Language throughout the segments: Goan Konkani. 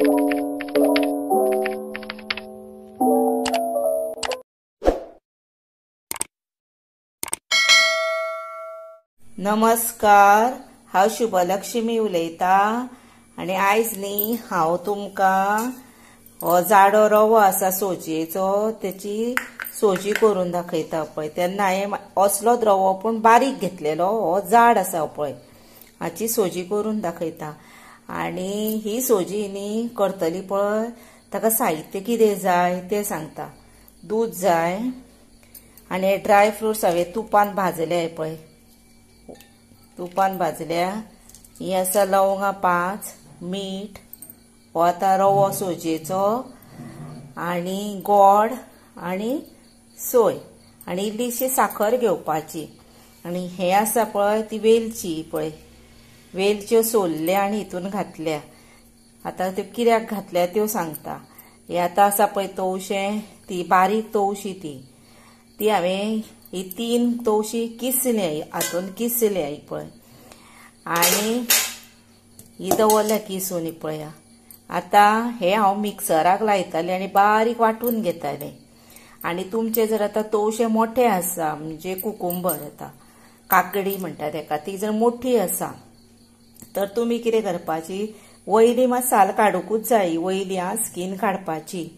नमस्कार, हांव शुभलक्ष्मी उलयता आनी आयज न्ही हांव तुमकां हो जाडो रवो आसा सोजयेचो तेची सोजी करून दाखयता पळय. तेन्ना हांवें असलोच रवो पूण बारीक घेतलेलो, हो जाड आसा पळय, हाची सोजी करून दाखयता. आनी ही सोजी न्ही करतली पळय ताका साहित्य कितें जाय तें सांगता. दूद जाय आनी ड्राय फ्रुट्स हांवें तुपान भाजले पळय, तुपान भाजल्या. ही आसा लवंगां 5, मीठ, हो आतां रवो सोजयेचो आनी गोड आनी सोय आनी इल्लीशी साखर घेवपाची. आनी हें आसा पळय ती वेलची पळय, वेलच्यो सोलल्या आनी हितून घातल्या. आतां त्यो कित्याक घातल्या त्यो सांगता. हें आतां आसा पळय तवशें, ती बारीक तवशी, ती हांवें ही 3 तवशी किसल्या, हातून किसल्या ही पळय, आनी ही दवरल्या किसून ही पळया. आतां हें हांव मिक्सराक लायतालें आनी बारीक वांटून घेतालें. आनी तुमचे जर आतां तवशे मोठे आसा, म्हणजे कुकुंबर आतां काकडी म्हणटा तेका, ती जर मोठी आसा तर तुमी कितें करपाची, वयली मात साल काडुंकूच जाय, वयली आं स्कीन काडपाची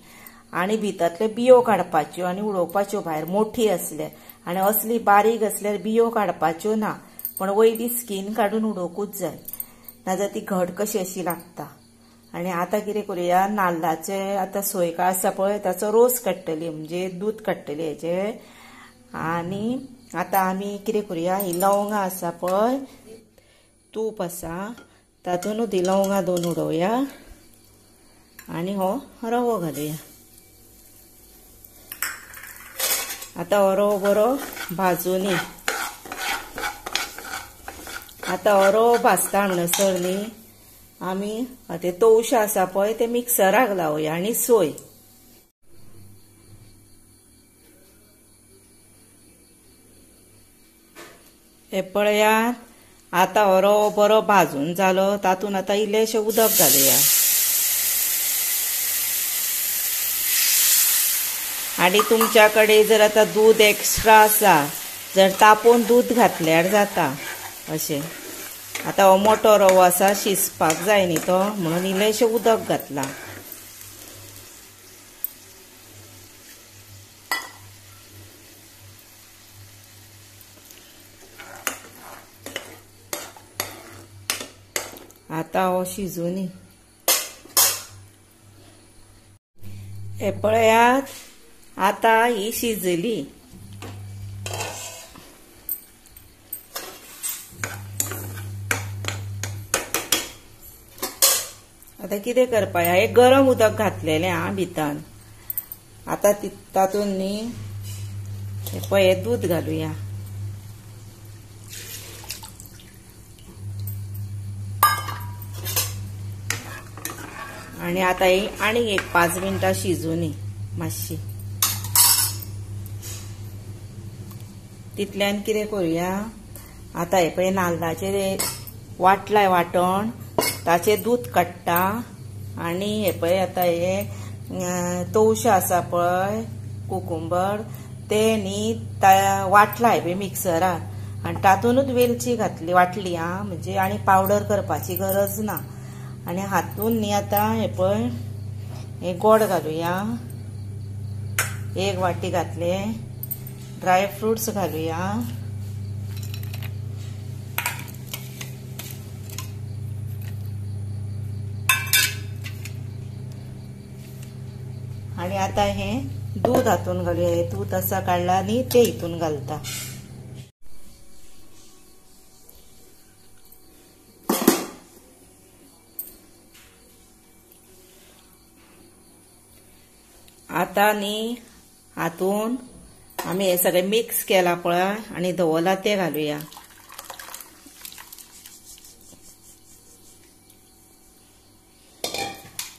आनी भितरले बियो काडपाच्यो आनी उडोवपाच्यो भायर, मोठी आसल्यार. आनी असली बारीक आसल्यार बियो काडपाच्यो ना, पण वयली स्कीन काडून उडोवंकूच जाय, नाजाल्यार ती घट कशी अशी लागता. आनी आतां कितें करुया, नाल्लाचे आतां सोय आसा पळय ताचो रोस काडटली, म्हणजे दूद काडटली हेजे. आनी आतां आमी कितें करुया, ही लवंगां आसा पळय, तूप आसा तातूंत ही लवंगां 2 उडोवया आनी हो रवो घालुया. आतां हो रवो बरो भाजुनी. आतां हो रवो भाजता म्हणसर न्ही आमी ते तवशे आसा पळय ते मिक्सराक लावया आनी सोय. हे पळयात आतां हो रवो बरो भाजून जालो, तातूंत आतां इल्लेशें उदक घालुया. आनी तुमच्या कडेन जर आतां दूद एक्स्ट्रा आसा जर तापोवन दूद घातल्यार जाता अशें. आतां हो मोटो रवो आसा, शिजपाक जाय न्ही तो, म्हणून इल्लेशें उदक घातलां. आतां हो शिजूनी. हे पळयात आतां ही शिजली. आतां कितें करपाक, हें गरम उदक घातलेलें आं भितर. आतां तातूंत न्ही हें पळय दूद घालुया. आनी आतां ही आनीक एक 5 मिनटां शिजूनी मातशी. तितल्यान कितें करुया, आतां हें पळय नाल्लाचें वाटलाय वांटण, ताचें दूद काडटा. आनी हें पळय आतां हें तवशें आसा पळय कुकुंबर, तें न्ही वाटलां हें पळय मिक्सरार आनी तातूंतच वेलची घातली, वाटली आं, म्हणजे आनी पावडर करपाची गरज ना. आनी हातूंत न्ही आतां हें पळय हें गोड घालुया, 1 वाटी घातलें, ड्राय फ्रुट्स घालुया. आनी आतां हें दूद हातून घालुया, हें दूद आसा काडलां न्ही तें हितून घालता. आतां न्ही हातून आमी हें सगळें मिक्स केलां पळय आनी दवरलां तें घालुया.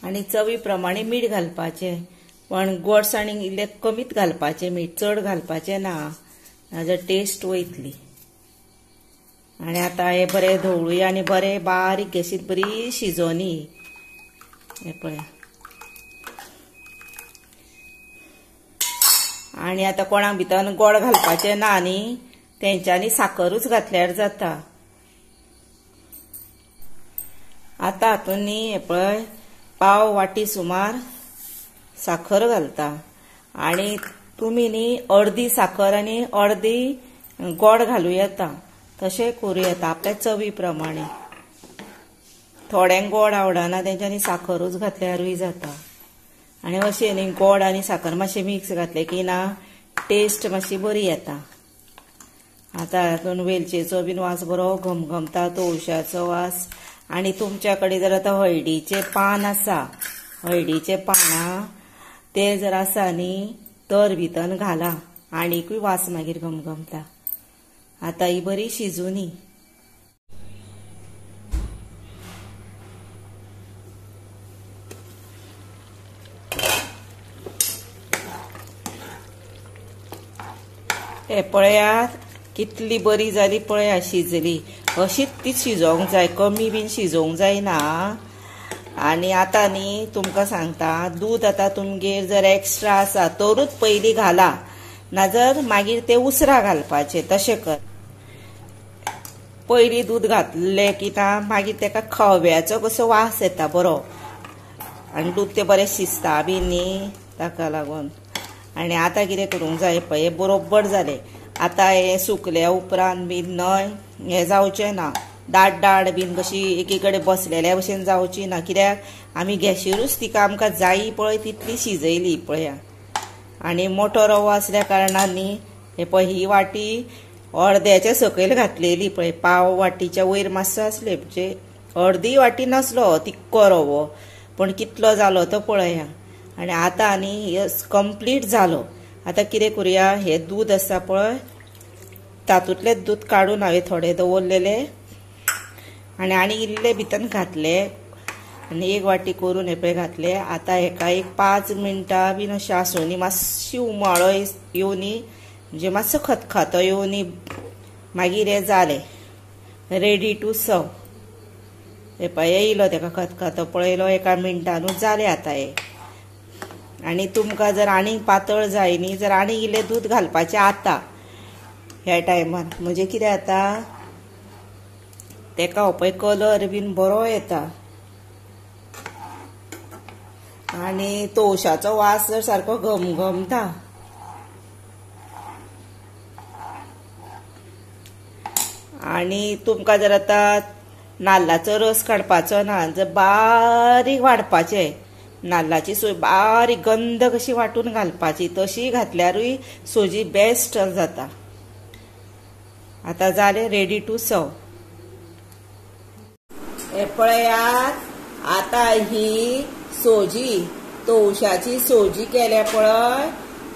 आनी चवी प्रमाणे मीठ घालपाचें, पण गोडसाणीक इल्लें कमीच घालपाचें मीठ, चड घालपाचें ना, नाजाल्यार टेस्ट वयतली. आनी आतां हें बरें धवळुया आनी बरें बारीक गॅसीर बरी शिजोवनी. हे पळया। आनी आतां कोणाक भितर गोड घालपाचें ना न्ही तेंच्यांनी साकरूच घातल्यार जाता। आतां हातून न्ही हे पळय पाव वाटी सुमार साखर घालता आनी तुमी न्ही अर्दी साखर आनी अर्दी गोड घालूं येता, तशें करूं येता आपल्या चवी प्रमाणे। थोड्यांक गोड आवडना तेंच्यांनी साखरूच घातल्यारूय जाता। आनी अशें न्ही गोड आनी साखर मातशें मिक्स घातलें की ना टेस्ट मातशी बरी येता। आतां हातून वेलचेचो बीन वास बरो घमघमता, तवशाचो वास। आनी तुमच्या कडेन जर आतां हळदीचें पान आसा, हळदीचें पानां ते जर आसा न्ही तर भितर घाला, आनीकूय वास मागीर घमघमता। आतां ही बरी शिजूनी। हे पळयात कितली बरी जाली पळया, शिजली। अशीच ती शिजोवंक जाय, कमी बीन शिजोवंक जायना। आनी आतां न्ही तुमकां सांगता, दूद आतां तुमगेर जर एक्स्ट्रा आसा तरूच पयलीं घाला, नाजर मागीर ते उसरां घालपाचें। तशें कर, पयलीं दूद घातलें की ना मागीर तेका खव्याचो कसो वास येता बरो, आनी दूद तें बरें शिजता बी न्ही ताका लागून। आनी आतां कितें करूंक जाय पळय, हें बरोबर जालें। आतां हें सुकल्या उपरांत बीन न्हय हें जावचें ना, दाट दाट बीन कशी एकी कडेन बसलेल्या भशेन जावची ना, कित्याक आमी गॅशीरूच तिका आमकां जायी पळय तितली शिजयली पळया। आनी मोठो रवो आसल्या कारणान न्ही हे पळय ही वाटी अर्द्याच्या सकयल घातलेली पळय, पाव वाटीच्या वयर मातसो आसले, म्हणजे अर्दी वाटी नासलो तिक्को रवो, पूण कितलो जालो तो पळया। आनी आतां आनी कंप्लीट जालो। आतां कितें करुया, हें दूद आसा पळय तातूंतलें दूद काडून हांवें थोडें दवरलेलें आनी आनी इल्लें भितर घातलें आनी एक वाटी करून हे पळय घातलें। आतां हेका एक 5 मिनटां बीन अशें आसूनी, मातशी उमाळो येवनी, म्हणजे मातसो खतखतो येवनी, मागीर हें जालें रेडी टू सर्व। हे पळय येयलो तेका खतखतो पळयलो, एका मिनटानूच जालें आतां हें। आनी तुमकां जर आनीक पातळ जाय न्ही जर आनीक इल्लें दूद घालपाचें आतां ह्या टायमार, म्हणजे कितें जाता तेका हो पळय कलर बीन बरो येता आनी तवशाचो वास जर सारको घमघमता। आनी तुमकां जर आतां नाल्लाचो रस काडपाचो ना जर बारीक वाडपाचें, नाल्लाची सोय बारीक गंध कशी वांटून घालपाची, तशी घातल्यारूय सोजी बेस्ट जाता। आतां जालें रेडी टू सर्व। हे पळयात आतां ही सोजी तवशाची सोजी केल्या पळय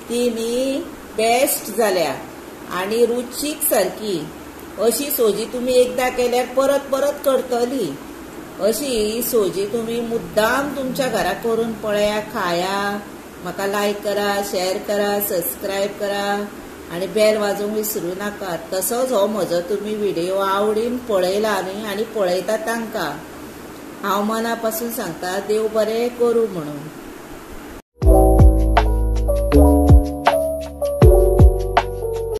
ती न्ही बेस्ट जाल्या आनी रुचीक सारकी। अशी सोजी तुमी एकदां केल्यार परत परत करतली। अशी सोजी तुमी मुद्दाम तुमच्या घरा करून पळया, खाया। म्हाका लायक करा, शेअर करा, सबस्क्रायब करा आनी बेल वाजोवंक विसरूं नाका। तसोच हो म्हजो तुमी व्हिडियो आवडीन पळयला न्ही आनी पळयता तांकां हांव मना पासून सांगता, देव बरें करूं म्हणून।